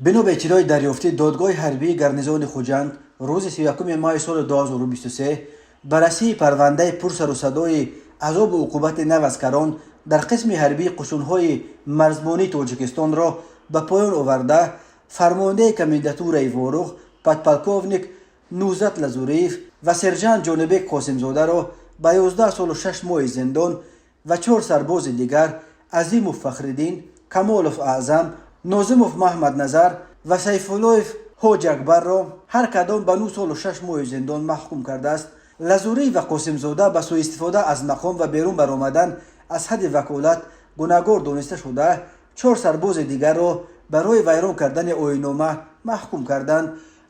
Бино ба иттилои дарёфтӣ, додгоҳи ҳарбии гарнизони Хуҷанд рӯзи 31 майи соли 2023 баррасии парвандаи пурсару садои азобу уқубати наваскарон дар қисми ҳарбии қушунҳои марзбонии Тоҷикистонро ба поён оварда, фармондеҳи комендатураи Ворух подполковник Нузат Лазуриев ва сержант Ҷонибек Қосимзодаро ба 11 солу 6 моҳи зиндон ва чор сарбози дигар, Азимов Фахриддин, Камолов Аъзам, Нозимов Маҳмадназар ва Сайфуллоев Ҳоҷи Акбарро ҳар кадом ба 9 солу 6 моҳи зиндон маҳкум кардааст. Лазурӣ ва Қосимзода ба сӯистифода аз мақом ва берун баромадан аз ҳадди ваколат гунаҳгор дониста шуда, чор сарбози дигарро барои вайрон кардани оиннома маҳкум карданд.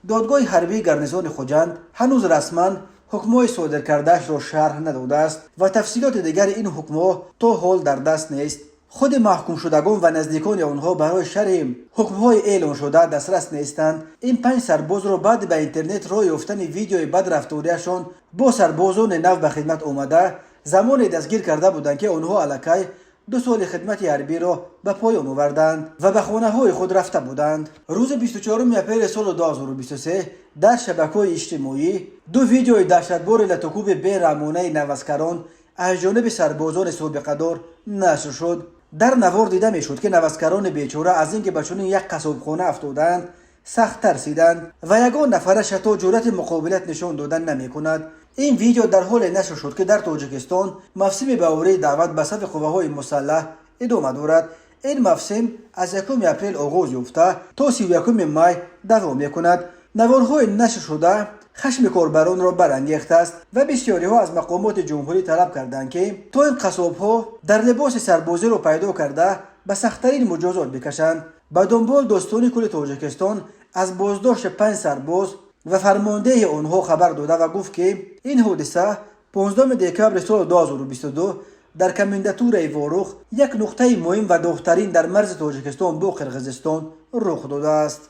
Додгоҳи ҳарбии гарнизони Хуҷанд ҳанӯз расман ҳукмҳои содиркардаашро шарҳ надодааст ва тафсилоти дигари ин ҳукмҳо то ҳол дар даст нест. Худи маҳкумшудагон ва наздикони онҳо барои шарҳи ҳукмҳои эълоншуда дастрас нестанд. Ин панҷ сарбозро баъди ба интернет роҳ ёфтани видеои бадрафториашон бо сарбозони нав ба хидмат омада замоне дастгир карда буданд, ки онҳо аллакай 2 соли хидмати ҳарбиро ба поён оварданд ва ба хонаҳои худ рафта буданд. Рӯзи 24 апрели соли 2023 дар шабакаҳои иҷтимоӣ ду видеои даҳшатбори латукӯби бераҳмонаи наваскарон аз ҷониби сарбозони собиқадор нашр шуд. Дар навор дида мешуд, ки наваскарони бечора аз ин ки ба чунин як қассобхона афтодаанд, сахт тарсиданд ва ягон нафараш ҳатто ҷуръати муқобилат нишон додан намекунад. Ин видео дар ҳоле нашр шуд, ки дар Тоҷикистон мавсими баҳории даъват ба сафи қувваҳои мусаллаҳ идома дорад. Ин мавсим аз 1 апрел оғоз ёфта, то 31 май давом мекунад. Наворҳои нашршуда хашми корбаронро барангехтааст ва бисёриҳо аз мақомоти ҷумҳурӣ талаб карданд, ки то ин қассобҳо дар либоси сарбозиро пайдо карда, ба сахттарин муҷозот бикашанд. Ба дунбол Додситонии кулли Тоҷикистон аз боздошти панҷ сарбоз ва фармондеҳи онҳо хабар дода ва гуфт, ки ин ҳодиса 15 декабри соли 2022 дар комендатураи Ворух, як нуқтаи муҳим ва доғтарин дар марзи Тоҷикистон бо Қирғизистон, рух додааст.